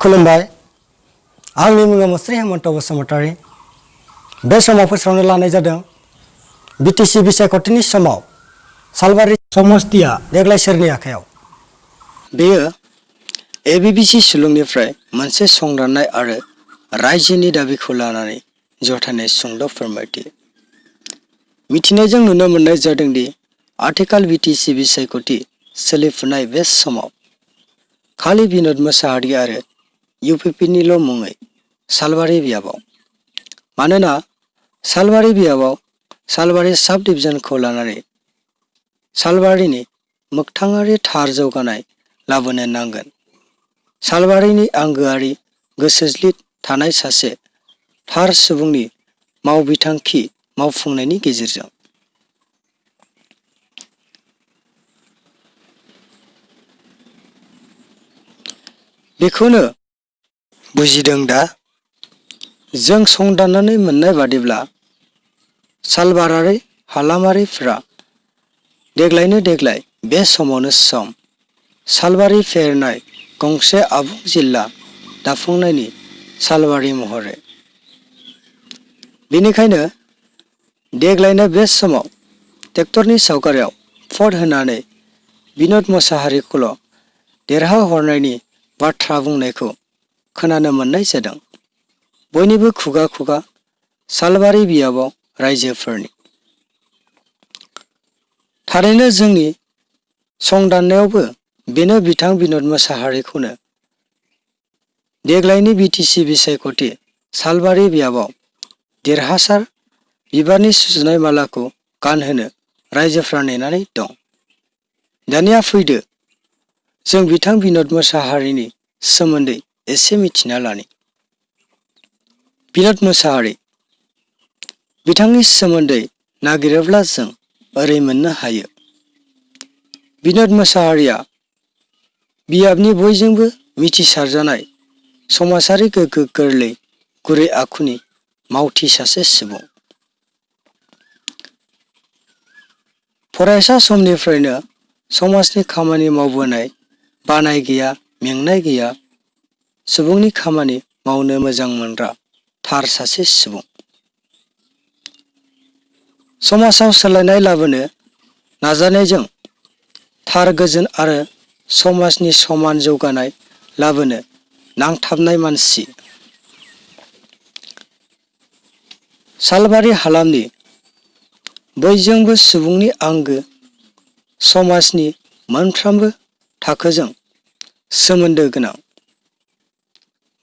खुलुमबाय आंनि मुङा मुस्रि हेमन्त बसुमतारी बे समाव फोसावनो लानाय जादों बिटिसि बिसायख'थिनि समाव सालबारि समस्तिया देग्लाय सोरनि आखायाव बेयो एबिबिसि सुलुंनिफ्राय मोनसे संदाननाय आरो रायजोनि दाबिखौ लानानै जथायनाय सुंद' फोरमायथि मिथिनायजों नुनो मोननाय जादों दि आथिखाल बिटिसि बिसायख'थि सोलिफुनाय बे समाव खालि बिनोद मोसाहारि आरो इउपिपिनिल' मुङै सालबारि बियाबाव मानोना सालबारि बियाबाव सालबारि साब डिभिजनखौ लानानै सालबारिनि मोगथाङारि थार जौगानाय लाबोनो नांगोन सालबारिनि आंगोआरि गोसोज्लिद थानाय सासे थार सुबुंनि मावबिथांखि मावफुंनायनि गेजेरजों बेखौनो बुजिदों दा जों संदाननानै मोननाय बादिब्ला सालबारारि हालामारिफ्रा देग्लायनो देग्लाय बे समावनो सम सालबारि फेहेरनाय गंसे आबुं जिल्ला दाफुंनायनि सालबारि महरै बेनिखायनो देग्लायनो बे समाव ट्रेक्टरनि सावगारियाव भट होनानै बिनोद मोसाहारिखौल' देरहाहरनायनि बाथ्रा बुंनायखौ खोनानो मोननाय जादों बयनिबो खुगा खुगा सालबारि बियाबाव रायजोफोरनि थारैनो जोंनि संदाननायावबो बेनो बिथां बिनोद मोसाहारिखौनो देग्लायनि बिटिसि बिसायख'थि सालबारि बियाबाव देरहासार बिबारनि सुजुनाय मालाखौ गानहोनो रायजोफ्रा नेनानै दं दानिया फैदो जों बिथां बिनोद मोसाहारिनि सोमोन्दै एसे मिथिना लानि बिनोद मोसाहारि बिथांनि सोमोन्दै नागिरोब्ला जों ओरै मोननो हायो बिनोद मोसाहारिया बियाबनि बयजोंबो मिथिसारजानाय समाजारि गोग्गो गोरलै गुरै आखुनि मावथि सासे सुबुं फरायसा समनिफ्रायनो समाजनि खामानि मावबोनाय बानाय गैया मेंनाय गैया सुबुंनि खामानि मावनो मोजां मोनग्रा थार सासे सुबुं समाजाव सोलायनाय लाबोनो नाजानायजों थार गोजोन आरो समाजनि समान जौगानाय लाबोनो नांथाबनाय मानसि सालबारि हालामनि बयजोंबो सुबुंनि आंगो समाजनि मोनफ्रोमबो थाखोजों सोमोन्दो गोनां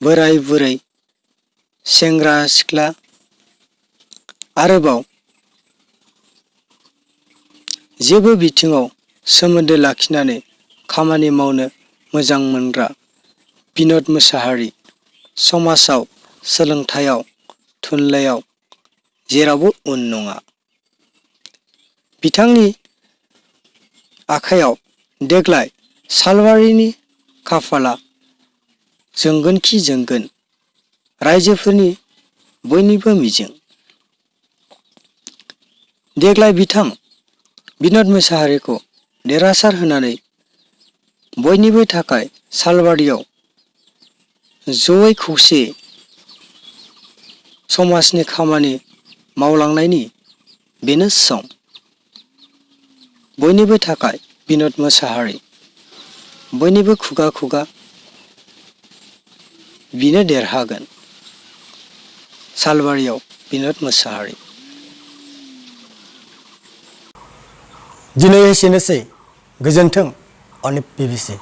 बोराय बुरै सेंग्रा सिख्ला आरोबाव जेबो बिथिङाव सोमोन्दो लाखिनानै खामानि मावनो मोजां मोनग्रा बिनोद मोसाहारि समाजाव सोलोंथायाव थुनलाइयाव जेरावबो उन नङा बिथांनि आखायाव देग्लाय सालबारिनि खाफाला जोंगोन खि जोंगोन रायजोफोरनि बयनिबो मिजिं देग्लाय बिथां बिनोद मोसाहारिखौ देरहासार होनानै बयनिबो थाखाय सालबारियाव जयै खौसेयै समाजनि खामानि मावलांनायनि बेनो सम बयनिबो थाखाय बिनोद मोसाहारि बयनिबो खुगा खुगा बिनो देरहागोन सालबारियाव बिनोद मोसाहारि दिनै एसेनोसै गोजोन्थों अनिप बिबिसि